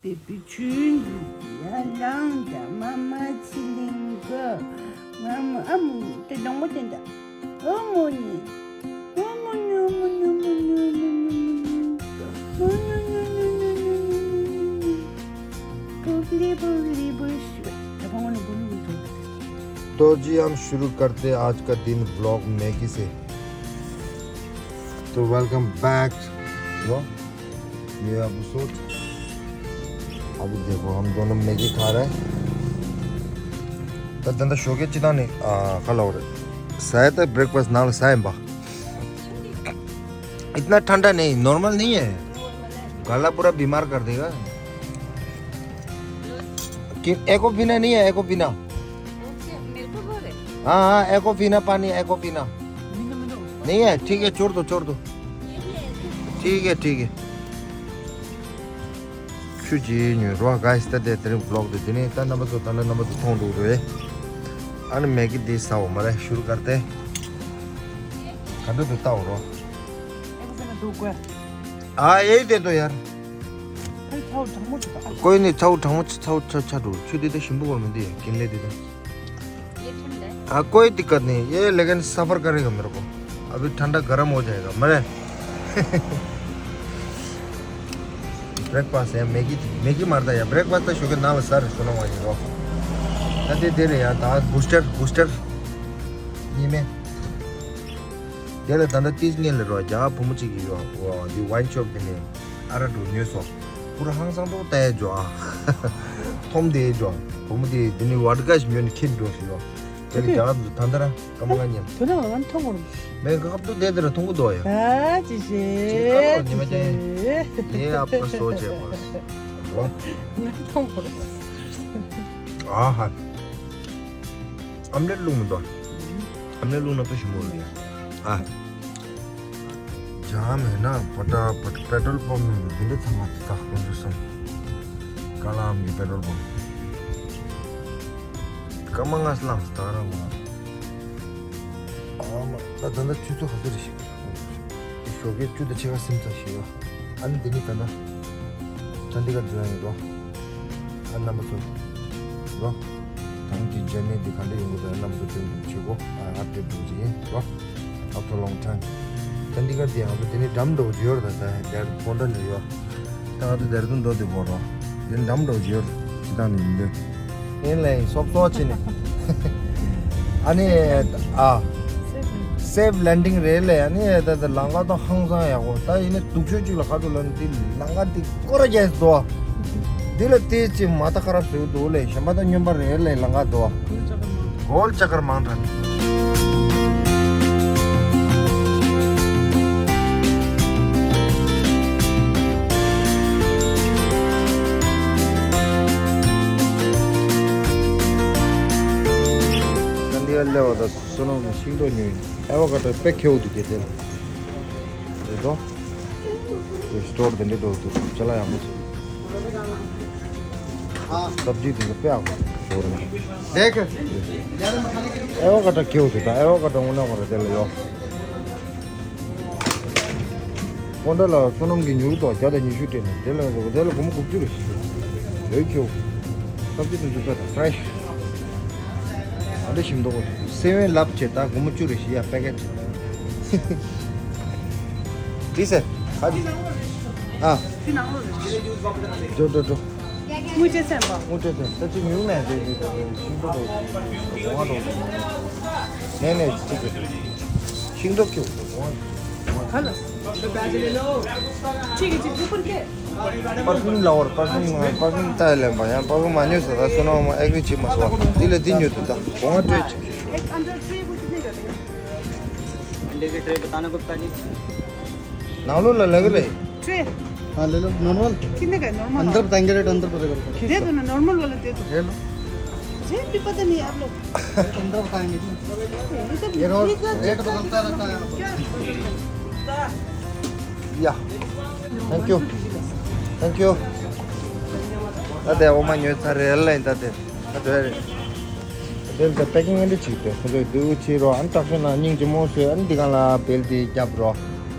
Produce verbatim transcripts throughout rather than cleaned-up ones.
དེ་བི་ཆུན་ཡ་ལང་ད་མ་མ་ཆི་ལིང་ག་ང་མ་ཨ་མོ་ནི་དེ་ལོང་བ་དེ་འདྲ། ཨ་མོ་ནི་ཨ་མོ་ནི་ཨ་མོ་ནི་ཨ་མོ་ནི་ཨ་མོ་ནི་ཨ་མོ་ནི་ཨ་མོ་ནི་ཨ་མོ་ནི་ཨ་མོ་ནི་ཨ་མོ་ནི་ཨ་མོ་ནི། तो जी, हम शुरू करते हैं आज का दिन व्लॉग मैगी से। तो वेलकम बैक। यो, ये अब सोच, अभी देखो, हम दोनों मैगी खा रहे हैं। तो धंधा शो के चिता नहीं, आ, खा लो रे। शायद ब्रेकफास्ट ना साइम बा। इतना ठंडा नहीं, नॉर्मल नहीं है। गला पूरा बीमार कर देगा। कि एको पीना नहीं है, एको पीना। मेरे को बोल रहे? हाँ, हाँ, एको पीना पानी, एको पीना। नहीं है, ठीक है, छोड़ दो, छोड़ दो। ठीक है, ठीक है। ཆུ་ཅི་ཉོས་རོ། གཱས། ད་དེ་དེ་རིང་བློག་དེ་དེ་ནས་ད་རྣམ་པ་ཚོ་ད་ནི་རྣམ་པ་ཚོ་མཐོང་འདུག་རེད། ཨ་ནི་མེ་གི་དེ་ཟ་འོ་མ་རེད། ཤུར་དཀར་ཏེ་ག་འདྲ་འདུག་ལྟ་འོ་རོ། ཨ་ཨེ་དེ་དོ་ཡར། ཀོས་ནི་ཚའུ་གྲང་མོ་ཚའུ་ཆ་ཆ་འགྲོ། ཆུ་དེ་ད་ཞིམ་པོ་བོར་མི་འདུག་ཡ། ཀིན་ལེ་དེ་ད། ये ठंडा है। हाँ, कोई दिक्कत नहीं, ये लेकिन सफ़र करेगा मेरे को। अभी ठंडा गर्म हो जाएगा मेरे। ब्रेकफास्ट है, मैगी, मैगी मारता है। ब्रेकफास्ट तो शुगर ना, सर, सुनो, वहीं को। अरे, दे रहे यार, दाल, बूस्टर, बूस्टर। ये में। दे रहे, दादा, तीस नहीं ले रहा, जा, भूमची की, वो, वो, ये वाइन शॉप भी नहीं। ཨ་ར་འགྲོ་ཉོས་སོ། པུ་ར་ཧང་སང་ཏོ་ཏའི་ཇོ་ཨ། ཐོམ་དེའི་ཇོ། བུ་མོ་དེ་དེ་ནི་བར་ག་ཞིག་ཉོས་ནི་ཁྱེར་འགྲོ་ཞིག་ཡོ། དེ་ནི་རྒྱ་གར་དུ་ད་ལྟ་ར་སྐར་མ་ལྔ་ཉན། དོ་ན་ང་མཐོང་གོ་རུ། མེ་ག་ཁབ་ཏུ་བསྡད་དེ་ར་མཐོང་གོ་དོ་ཡ། ད་ཅི་ཞེ། ཅི་ཁ་ལོ་ཉི་མ་ཅན། ཡེ་ཨ་པ་སོ་ཅེ་པ། རོ། ང་མཐོང་གོ་རུ། ཨ་ཧ། ཨམ་ལེ་ལུང་མི་དོ། ཨམ་ལེ་ལུང་ན་པེ་ཞིམ་མོ་རུ་ཡ། ཨ། ཇ་མེད་ན་པ་ཏྲ་པ་ཏྲ་པེ་ཊོལ་པམ་མེད་ན་འདི་འདྲ་ཚང་མ་དེ་དག་ཀུན་ཏུ་སོང་། ཀ་ལའམ་གྱི་པེ་ཊོལ་པམ། སྐར་མ་ལྔ་ལངས་སྟག་ར་ལངས། ཨ་མ་ད་ད་ལྟ་ཆུ་ཚོད་ག་ཚོད་རེད་ཤིག་ཞོགས་ཀའི་བཅུ་དང་ཕྱེད་ཀ་སིམ་ཚར་ཞིག་ཡོད། ཨ་ནི་འདི་ནི་ད་ལྟ་ཅན་དི་གར་འགྲོ་ཡ་ཡིན་རོ། ཨ་རྣམ་པ་ཚོ་རོ། ད་རུང་གི་ཇར་ནི་འདི་ག་འདྲ་ཡོང་གི་འདུག་རྣམ་པ་ཚོ་སྟོན་རྒྱུ་བྱེད་གོ། ཨ་ཨབ་ཌེཊ་འགྲོ་གི་ཡིན་རོ། After long time། ཅན་དི་གར་འདི་ང་ཚོ་འདི་ནི་འགྲམ་འགྲོ་གི་ཡོད་རེད། ད་ད་དེར་ཕོན་ཌ་ནས་ཡོད། ད་ང་ཚོ་དེར་དུ་འགྲོ་འདི་གོ་རོ། འདི་འགྲམ་འགྲོ་གི་ཡོད་རེད། ཅི་ད་ནི་ཡིན་འདི། ཨེ་ལེ་སོབ་སོ་ཆེ་ནི། ཨ་ནི། ཨ། སེབ་ལེན་ཌིང་རེད་ལེ། ཨ་ནི་ད་ད་ལམ་ཁ་དང་ཧང་སང་ཡག་པོ། ད་ཡིན་ནི་སྡུག་ཤོས་གཅིག་ལ་ཁ་ཐུག་ལ་ནི་དེ་ལམ་ཁ་དེ་སྐོར་རྒྱག་དོ། དེ་ལ་དེ་ཅི་མ་ད་ཁ་རབ་བཟོས་འདུག་ལེ། གཞན་པ་ད་སྨྱོན་པ་རེད་ལེ་ལམ་ཁ་དོ། གོལ་ཅ་ཀར་མང་དྲགས། ད་འདི་ལ་སླེབས་པ་ད་བསོད་ནམས་ཀྱི་ཤིང་ཏོག་ཉོས་ཡིན། ཨེ་ཝ་ཀ་ཏོ་དཔེ་ཁེའུ་འདུག་གལ་ཏེ། རེད་དོ། དེ་སི་ཊོར་དེ་འདྲ་འགྲོ་འདུག་ཅ་ལག་ཡག་པོ་ཞིག་སབ་ཇི་དེ་ཚོ་དཔེ་ཡག་པོ་ཞོར་ནས། ལེགས། ཨེ་ཝ་ཀ་ཏོ་ཁེའུ་དེ་དང་ཨེ་ཝ་ཀ་ཏོ་དངོས་གནས་ཁོ་ར་དེ་ལ་ཡོད། ཀོན་ཏྲ་ལ་བསོད་ནམས་ཀྱི་ཉུང་དོ་བརྒྱ་དང་ཉི་ཤུ་སྤྲད་ནས་དེ་ལ་དེ་ལ་སྒོར་མོ་དགུ་བཅུ་རེ་ཞིག་ལོས་ཁྱོ། སབ་ཇི་དེ་ཚོ་དཔེ་དང་ཕྲེ་ཤི། ཨ་འདྲ་ཞིམ་མདོག་གོ། སེ་ཝེན་ལབ་བྱས་ད་སྒོར་མོ་བཅུ་རེ་ཞིག་ཡ་པེ་ཀེ་ཊི། དྲིས་སེ། ཧ་དི། ཨ། འགྲོ་འགྲོ་འགྲོ། དངུལ་སྤྲད་ཚན་པ། དངུལ་སྤྲད་ཚན། ད་ཅི་ཉུང་ནས་དེ་དེ་དེ་ཤིང་ཏོག་འགྲོ། ནས་ནས་ཅི་གི། ཤིང་ཏོག་ཁྱུག་འགྲོ། ག་ལ། ཅི་གི་ཅི་ཕུ་ཕུར་ཀེ། པར་ཕིའུམ་ལ་བར་པར་ཕིའུམ་པར་ཕིའུམ་ལྟ་ལེན་པ་ཡང་པར་ཕིའུམ་མ་ཉོས་ཟེར་ད་བསོད་ནམས་ཨེ་གི་ཅི་མ་སོང་། འདི་ལ་འདི་ཉོས་འདུག་ད་གོང་བ་སྤྲོད་ཅིག अंडे के ट्रे बताने को पता नहीं। ནང་ལོགས་ལ་ལ་གི་ལེ། ट्रे। हाँ, ले लो, नॉर्मल। कितने का है नॉर्मल? अंदर बताएंगे रेट, अंदर पता करो। दे दो ना, नॉर्मल वाला दे दो। ले लो। रेट भी पता नहीं आप लोग। अंदर बताएंगे। ये तो ये रोज क्या रेट बदलता रहता है। क्या? या। Thank you. Thank you. ད་དེ་འོ་མ་ཉོས་ཚར་རེད་ལེ། ད་དེ། ཨ་དེ་རེད། དེ་ལྟ་པེ་ཀིང་ཨེ་འདྲ་ཅིག་དེ་ཁོ་ཚོས་དུ་ཕྱིས་རོགས། ཨ་ནི་དྲག་ཤོས་ན་སྙིང་རྗེ་མོ་བཟོས། ཨ་ནི་འདི་གང་ལ་བེལ་དེ་རྒྱབ་རོགས།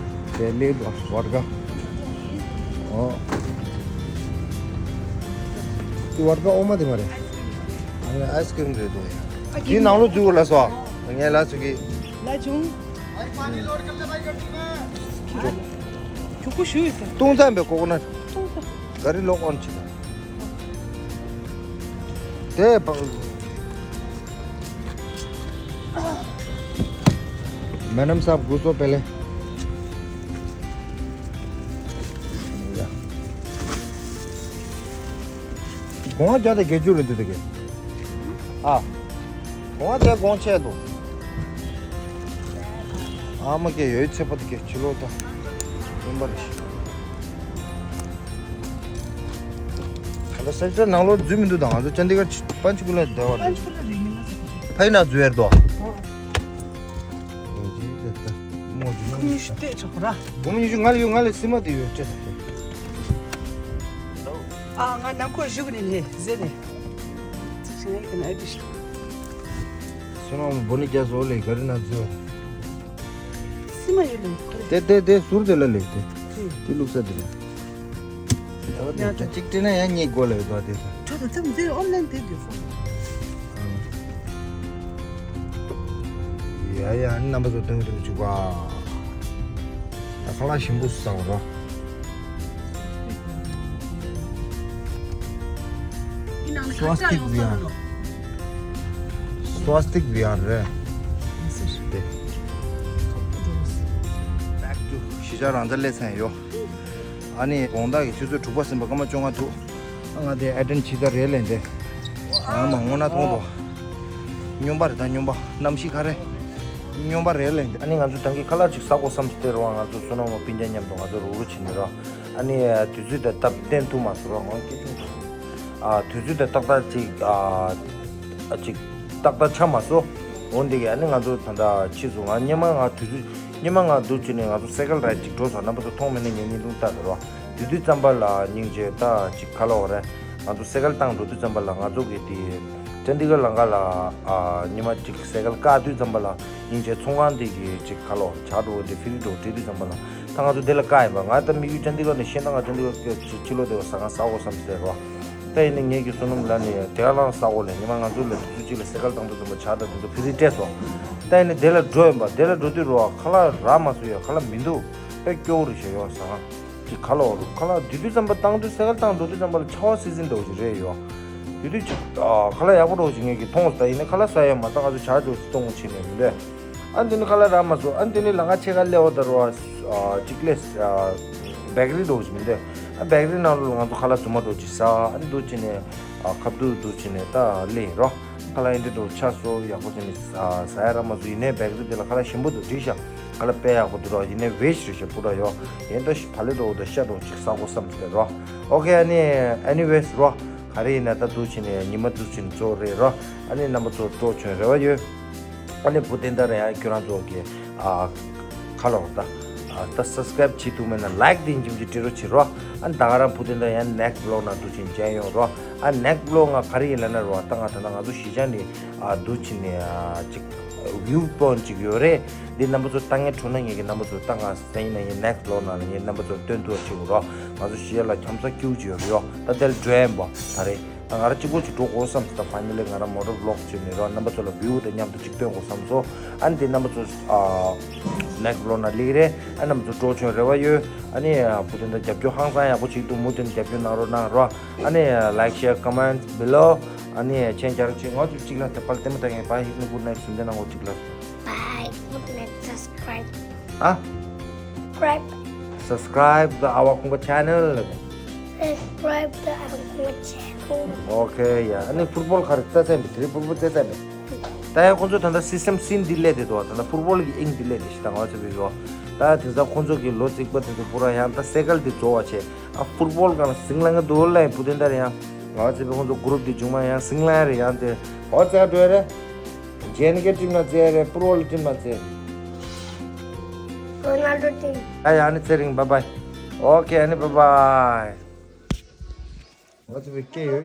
དེ་ལེབ་རོགས་བོད་ཀ། ཨོ། དེ་ཝོད་ཀ་འོ་མ་དེ་མ་རེད། ཨ་ནི་ཨའི་སི་ཀི་རིམ་རེད་འདུག་ཡ། དེའི་ནང་ལོགས་འཛུལ་དགོས་ལབ་སོང་། ངས་ལབ་སོང་གི། ལ་བྱུང་། ཁྱུག་པོ་ཞུ་ཡོད་ས། ཏུང་ཙམ་པའི་ཀོ་ཀོ་ནཊ། ཏུང་ཙམ། ག་རི་ལོག་ཨོན་བྱེད་དང་། དེ་བ། མེ་ནམ་སཱབ་གུ་སོ་པེ་ལེ། ཡ། གོང་བརྒྱ་དང་བརྒྱད་ཅུ་རེད་འདུག་དེ་གས། ཨ། གོང་དེ་གོང་ཆེ་འདུག་ཨ་མ་སྐད་ཡོད་ཚད་པ་དེ་གས་ཕྱི་ལོགས་ད། སྨན་པ་རེད་ཤག་ད་ལྟ་སེག་ཊར་ནང་ལོགས་འཛུལ་མི་འདུག་ད་ང་ཚོ་ཅན་དི་གར་པན་ཆ་ཀུ་ལ་བསྡད་པ་རེད། ཕ་ཡི་ན་འཛུལ་ཡར་དོ། ཁོང་ཉི་ཤུ་སྟེ་ཆོག་ར། སྒོར་མོ་ཉི་ཤུ་ང་ལ་ཡོད། ང་ལ་སི་མ་དེ་ཡོད་སྤྲད་ད། ཨ་ང་ནམ་ཁོ་བཞུགས་ནས་ནས་ཟེར་ནས། ཚིག་ཞིག་ངས་ཀྱི་ན་ཨེ་དི་ཤི། སོ་ནམ་བོ་ནི་རྒྱ་སོ་ལས་ག་རི་ན་འཛུལ་བ། སི་མ་ཡོད་ལེ་ཁོ་རེ། དེ་དེ་དེ་ཟུར་དེ་ལ་ལེ་དེ། དེ་བླུགས་ས་དེ་ལ། ཡ་ད་གཅིག་སྤྲད་ན་ཡང་གཉིས་དགོས་ལ་ཡོད་དོ་དེ་ཚོ། ཁྱོད་ད་ཐམ་དེ་ཨོན་ལན་དེ་དུས་ཧྥོན། ཡ་ཡ་རྣམ་པ་ཚོ་སྟོན་གི་འདུག་བཅུག་པ། ད་ཁ་ལག་ཞིམ་པོ་ཟ་བ་རོ། སོ་སྟིག་བི་ཨར། སོ་སྟིག་བི་ཨར་རེད། དེ། Back to གཞིས་ཆགས་རང་ཚ་སླེབས་ཚར་ཡོད། ཨ་ནི་དགོང་དག་གི་ཆུ་ཚོད་དྲུག་པ་ཟིན་པ་སྐར་མ་བཅོ་ལྔ་ཐུག་ང་དེ་ཨེ་ཊེན་ཌི་བྱེད་ས་རེད་ལས་འདི། ཨ་མ་སྔོ་ན་མཐོང་དོ། སྨྱོན་པ་རེད་ད་སྨྱོན་པ། གནམ་གཤིས་ག་རེ། སྨྱོན་པ་རེད་ལས་འདི། ཨ་ནི་ང་ཚོ་ད་གིན་ཁ་ལག་ཅིག་ཟ་དགོས་བསམ་སྟེ་རོ། ང་ཚོ་བསོད་ནམས་སྤུན་ཀྱག་མཉམ་དུ་ང་ཚོ་རུག་རུག་བྱེད་ནི་རོ། ཨ་ནི་དུས་ཚོད་དང་སྟབས་བསྟན་ཐུབ་མ་སོང་རོ། ང་སྐད་ཆུང་ཐུབ། ཨ་དུས་ཚོད་དང་ཏག་ཏག་ཅིག་ཨ་ཅིག་ཏག་ཏག་ཆགས་མ་སོང་། འོ་འདི་གི་ཨ་ནི་ང་ཚོ་ད་ལྟ་ཕྱིས་སུ་ང་སྔོན་མ་ང་དུས་ཚོད་སྔོན་མ་ང་འདུག་བྱས་ནས་ང་ཚོ་སའི་ཀལ་རའི་ཌི་ཅིག་འགྲོ་སོང་། རྣམ་པ་ཚོ་མཐོང་མེད་ན་ངས་བརྙན་ཐུང་ལྟ་དེ་རོ། དེ་དུས་ཙམ་པ་ལ་སྙིང་རྗེ་ད་ཅིག་ཁ་ལོ་རེད། ང་ཚོ་སའི་ཀལ་བཏང་འགྲོ་དུས་ཙམ་པ་ལ་ང་ཚོ་གི་དེ་ཅན་དི་གར་ལམ་ཁ་ལ་ཨ་ཉི་མ་གཅིག་སའི་ཀལ་བཀག་དུས་ཙམ་པ་ལ་སྙིང་རྗེ་ཚོང་ཁང་དེ་གི་ཅིག་ཁ་ལོ་ཇག་འགྲོ་དེ་ཕི་རི་འགྲོ་བྲིས་དུས་ཙམ་པ་ལ་ད་ང་ཚོ་དེ་ལ་བཀག་ཡིན་པ། ང་ད་དམིགས་ཡུལ་ཅན་དི་གར་ནས་ཤེས་ན་ང་ཅན་དི་གར་ཕྱི་ལོགས་དེ་བ་ཟ་ཁང་ཟ་དགོས་བསམ་ཟེར་རོ། ད་ཡིན་ནའི་ངེད་ཀྱི་བསོད་ནམས་ལ་ནི་དེ་ག་ལང་ཟ་དགོས་ལས་ཉི་མ་ང་ཚོ་ལ་དུས་ཚོད་གཅིག་ལ་སའི་ཀལ་བཏང་དུས་ཙམ་པ་ཇག་དང་དེ་ཚོ་ཕི་རི་སྤྲད་སོང་། ད་ཡིན་ནའི་དེ་ལ་འགྲོ་ཡིན་པ། དེ་ལ་འགྲོ་དུས་རོ་ཁ་ལག་རག་མ་སོང་ཡ། ཁ་ལག་མི་འདུག་དཔེ་སྐྱོ་བོ་རེད་ཤག་ཡོ་ཟ་ཁང་། ཅིག་ཁ་ལོ་རུ་ཁ་ལག་དེ་དུས་ཙམ་པ་བཏང་དུས་སའི་ཀལ་བཏང་འགྲོ་དུས་ཙམ་པ་ལ་ཆར་པ་སི་ཛིན་འདྲ་བོ་ཞིག་རེད་ཡོ། དེ་དུས་ཅིག་ཨ་ཁ་ལག་ཡག་པོ་འདྲ་བོ་ཞིག་ངས་ཀྱིས་མཐོང་སོང་། ད་ཡིན་ནའི་ཁ་ལག་ཟ་ཡ་མ་ད་ང་ཚོ་ཇག་ཅིག་གཏོང་བྱེད་ནས་མི་འདོད། ཨ་ནི་དེ་ནི་ཁ་ལག་རག་མ་སོང་། ཨ་ནི་དེ་ནི་ལམ་ཁ་ཕྱེད་ཀ་སླེབས་པ་ད་རུ་ཨ་ཅིག་སླེབས་ཨ་བེ་ཀ་རི་འདྲ་བོ་ཞིག་མི་འདོད། ཨ་བེ་ཀ་རི་ནང་ལོགས་ལ་ང་ཚོ་ཁ་ལག་རྫུན་མ་འདྲ་བོ་ཅིག་ཟ། ཨ་ནི་འདུག་བྱས་ནས་ཨ་ཁ་བསྡུ་འདུག་བྱས་ནས་ད་སླེབས་ཡིན་རོ། ཁ་ལག་ཡིན་འདྲ་འདྲ་བོ་ཆགས་སོང་། ཡག་པོ་བྱས་ནས་ཨ་ཟ་ཡ་རག་མ་སོང་། ཡིན་ནའི་བེ་ཀ་རི་དེ་ལ་ཁ་ལག་ཞིམ་པོ་འདུག་བྲིས་ཤག་ཁ་ལག་དཔེ་ཡག་པོ་འདུག་རོ། ཡིན་ནའི་ཝེ་ཇི་རེད་ཤག་པུ་ར་ཡོ། ཡིན་ད་ཕ་ལེ་འདྲ་བོ་དང་ཤ་འདྲ་བོ་ཅིག་ཟ་དགོས་བསམ་སྟེ་རོ། ཨོ་ཁེ། ཨ་ནི་ཨེ་ནི་ཝེས་རོ། ག་རེ་ཡིན་ན་ད་འདུག་བྱས་ནས་ཉི་མ་འདུག་བྱས་ནས་ཚོ་རེད་རོ། ཨ་ནི་རྣམ་པ་ཚོ་སྤྲོ་བྱོན་རེ་བ་ཡོད། ཨ་ནི་བུ་དེ་འདྲ་རེད་ཡ། ཁྱོད་རང་ཚོ་གི་ཨ་ཁ་ལོ་ད་ཨ་ད་སབ་སི་ཀ་རེབ་བྱེད་ཐུབ་མེད་ན་ལའིཀ་དེ་འཇིམ་གྱི་སྤྲད་རོགས་བྱེད་རོགས། ཨ་ནི་ད་ག་རང་བུ་དེ་འདྲ་ཡང་ནེགསི་བི་ལོག་ནང་འདུག་ཕྱིན་མཇལ་ཡོང་རོགས། ཨ་ནེགསི་བི་ལོག་ང་ག་རེ་ཡིན་ལབ་ན་རོགས། ད་ང་ད་ལྟ་ང་ཚོ་གཞིས་ཆགས་ནས་ཨ་འདུག་ཕྱིན་ནས་ཨ་ཅིག་བིའུ་པོ་ཡིན་ཊི་ཅིག་ཡོད་རེད། འདི་རྣམ་པ་ཚོ་ལྟ་ངན་འཕྲོ་ན་ངེད་ཀྱི་རྣམ་པ་ཚོ་ལྟ་ང་སེ་ཡིན་ན་ཡིན། ནེགསི་བི་ལོག་ནང་ལ་ངེད་རྣམ་པ་ཚོ་སྟོན་ཐུབ་པ་བྱེད་དགོས་རོགས། ང་ཚོ་གཞིས་ཆགས་ལ་འཁྱམ་ས་ཁྱིའུ་ཅིག་ཡོད་རེད་ཡོ། ད་དེ་ལ་འགྲོ་ཡིན་པ་ད་རེད། ང་རང་གཅིག་པོ་ཅིག་འགྲོ་དགོས་བསམ་སོང་། ད་ཕ་ནི་ལས་ང་རང་མོ་ཊ་བི་ལོག་བྱས་ནས་རོགས། རྣམ་པ་ཚོ་ལ་བིའུ་དང་མཉམ་དུ་ཅིག་སྟོན་དགོས་བསམ་སོང་། ཨ་ནི་དེ་རྣམ་པ་ཚོ་ཨ་ནེགསི་བི་ལོག་ནང་སླེབས་ཀྱི་རེད། ཨ་རྣམ་པ་ཚོ་སྤྲོ་བྱོན་རེ་བ་ཡོད། ཨ་ནི་བུ་དེ་འདྲ་རྒྱབ་སྐྱོར་ཧང་སང་ཡག་པོ་བྱེད་འདུག་མུ་མཐུད་ནས་རྒྱབ་སྐྱོར་གནང་རོགས་གནང་རོགས། ཨ་ནི་ལའིཀ་ཤེར་ཀོ་མེན་ཊི་བི་ལོ། ཨ་ནི་མཆན་རྒྱག་རོགས་བྱེད། ང་ཚོ་གཅིག་ལ་དེ་པར་ལྟད་མོ་ལྟ་མཁན་བ་ཧིག་ནི་གུཌ་ནའིཊ་ཟུམ་དེ་གནང་གོ་གཅིག་ལ། Bye. Good night. Subscribe. ཨ། Subscribe. Subscribe the Awa Khunga channel. Subscribe the Awa Khunga channel. Okay, yeah. ཨ་ནི་ཕུཊ་བོལ་ག་རེ་རྩེད་རྩེད་མེད། དེ་རིང་ཕུཊ་བོལ་རྩེད་རྩེད་མེད། ད་ཡང་ཁོང་ཚོ་ད་ལྟ་སི་སི་ཊམ་སིན་འདི་སླེབས་བསྡད་འདུག་ད་ལྟ་ཕུཊ་བོལ་གྱི་དབྱིངས་འདི་སླེབས་བསྡད་ཤག་ད་ང་ཚོ་བོད་ཡོ། ད་དེང་སང་ཁོང་ཚོ་གི་ལོ་རྩིག་པ་དེ་ཚོ་པུ་ར་ཡང་ད་སའི་ཀལ་འདི་རྫོགས་པ་བྱས། ཨ་ཕུཊ་བོལ་གང་ལ་ཟིང་ལ་ང་འདུག་ལ་ཡིན་བུ་དེ་འདྲ་རེད་ཡང་། ང་ཚོ་བོད་ཁོང་ཚོ་གུ་རུབ་འདི་བྱུང་མ་ཡང་ཟིང་ལ་རེད་ཡང་དེ། ཨོ་རྩེད་འགྲོ་ཡ་རེད། ཇེ་ཨེན་ཀེ་ཊིམ་ལ་རྩེད་ཡ་རེད། ཕུཊ་བོལ་ཊིམ་ལ་རྩེད། རོ་ནལ་ཌོ་ཊིམ། ཨ་ཡ་ཨ་ནི་ཚེ་རིང་བཱའི་བཱའི། ཨོ་ཁེ་ཨ་ནི་བཱའི་བཱའི། ང་ཚོ་བའི་སྐད་ཡོད།